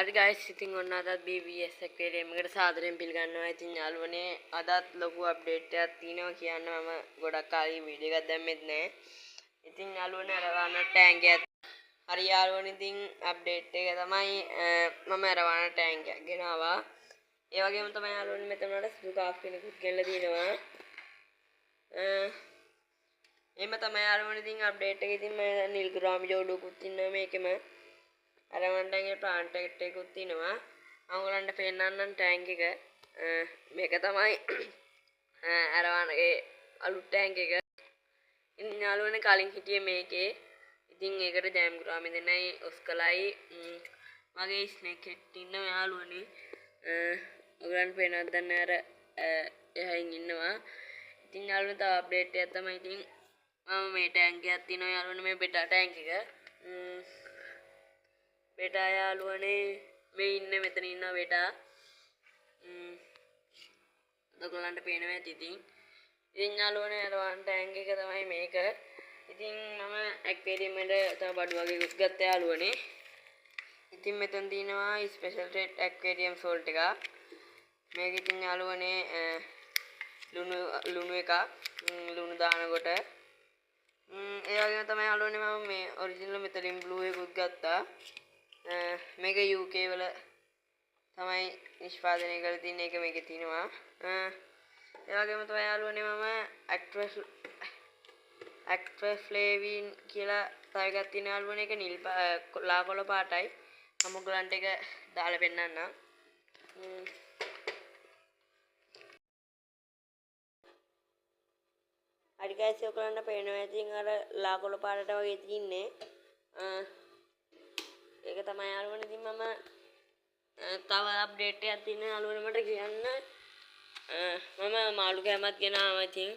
හරි ගයිස්, ඉතින් ඔන්න අදත් BBS ඇක්වේරියම් එකට සාදරයෙන් පිළිගන්නවා. ඉතින් යාළුවනේ අදත් ලොකු අප්ඩේට් එකක් තියෙනවා කියන්න මම ගොඩක් කාලෙකින් වීඩියෝ එකක් දැම්මෙත් නෑ. ඉතින් යාළුවනේ අරවාන ටැංක් එකක්. හරි යාළුවනේ, ඉතින් අප්ඩේට් එක තමයි මම අරවාන ටැංක් එකක් ගෙනාවා. ඒ වගේම තමයි යාළුවනේ මෙතන මට සුදු කාෆ් කෙනෙකුත් ගෙනලා තිනවා. එහෙම තමයි යාළුවනේ ඉතින් අප්ඩේට් එක. ඉතින් මම නිල් ගුරාමි ජෝඩුවකුත් ඉන්නවා මේකෙම. අරවන් ටැංකේ ප්ලාන්ට් එකකුත් තියෙනවා. මම ඔයගලන්ට පෙන්නන්නම් ටැංක් එක. මේක තමයි අරවන්ගේ අලුත් ටැංක් එක. ඉතින් යාළුවනේ කලින් හිටියේ මේකේ. ඉතින් ඒකට ජෑම් ගුරාමි දෙන්නයි ඔස්කලයි මගේ ස්නේක් හෙඩ් ඉන්නවා යාළුවනේ. ඔයගලන්ට පේනවද දන්නේ අර එහයින් ඉන්නවා. ඉතින් යාළුවනේ තව අප්ඩේට් එකක් තමයි ඉතින් මම මේ ටැංක් එකක් තියෙනවා යාළුවනේ, මේ බෙටා ටැංක් එක. බෙටා යාළුවනේ මේ ඉන්නේ මෙතන ඉන්නවා බෙටා. ඔයගොල්ලන්ට පේනවා ඇති ඉතින්. ඉතින් යාළුවනේ අර වන් ටැංක් එක තමයි මේක. ඉතින් මම ඇක්වේරියම් එකට තව බඩු වගේකුත් ගත්තා යාළුවනේ. ඉතින් මෙතන තියෙනවා ස්පෙෂල් රෙඩ් ඇක්වේරියම් සෝල්ට් එකක්. මේක ඉතින් යාළුවනේ ලුණු ලුණු එකක්. ලුණු දානකොට ඒ වගේම තමයි යාළුවනේ මම මේ ඔරිජිනල් මෙතලින් බ්ලූ එකකුත් ගත්තා. මේක UK වල තමයි නිෂ්පාදනය කරලා තියෙන්නේ. ඒක මේකේ තියෙනවා. ඒ වගේම තමයි යාළුවනේ මම ඇක්ට්‍රෆ්ලේවින් කියලා තව එකක් තියෙනවා යාළුවනේ. ඒක නිල් ලා කොළ පාටයි. මම ඔයගලන්ට ඒක දාලා පෙන්නන්නම්. හරි ගයිස්, ඔයගලන්ට පේනවා ඉතින් අර ලා කොළ පාටට වගේ තියෙන්නේ. ඒක තමයි යාළුවනේ. ඉතින් මම තව අප්ඩේට් එකක් තියෙනවා යාළුවනේ මට කියන්න. මම මාළු කෑමක් ගෙනාවා. ඉතින්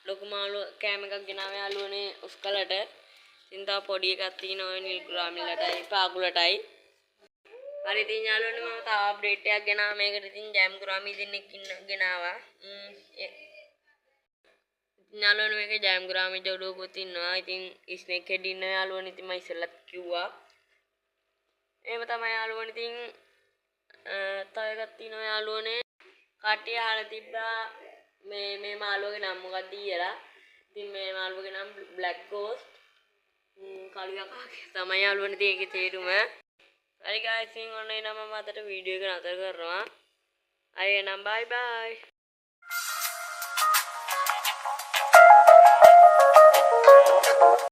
ලොකු මාළු කෑම එකක් ගෙනාවා යාළුවනේ ඔස්කලට. ඉතින් තව පොඩි එකක් තියෙනවා ඔය නිල් ග්‍රාමිලටයි පාකුලටයි. හරි ඉතින් යාළුවනේ මම තව අප්ඩේට් එකක් ගෙනාවා මේකට. ඉතින් ජෑම් ග්‍රාමි දෙන්නෙක් ඉන්න ගෙනාවා. ඉතින් යාළුවනේ මේකේ ජෑම් ග්‍රාමි ජෝඩුවකුත් ඉන්නවා. ඉතින් ස්නේක් හෙඩ් ඉන්නවා යාළුවනේ. ඉතින් මම ඉස්සෙල්ලත් කිව්වා. එහෙම තමයි යාළුවනේ. ඉතින් තව එකක් තියෙනවා යාළුවනේ. කට්ටිය අහලා තිබ්බා මේ මේ මාළුවගේ නම මොකක්ද කියලා. ඉතින් මේ මාළුවගේ නම බ්ලැක් ගෝස්ට්. කළු යකා තමයි යාළුවනේ ඉතින් ඒකේ තේරුම. හරි ගායිස්, ඉතින් ඔන්න එනම මම අදට වීඩියෝ එක නතර කරනවා. අය එනම් බයි බයි.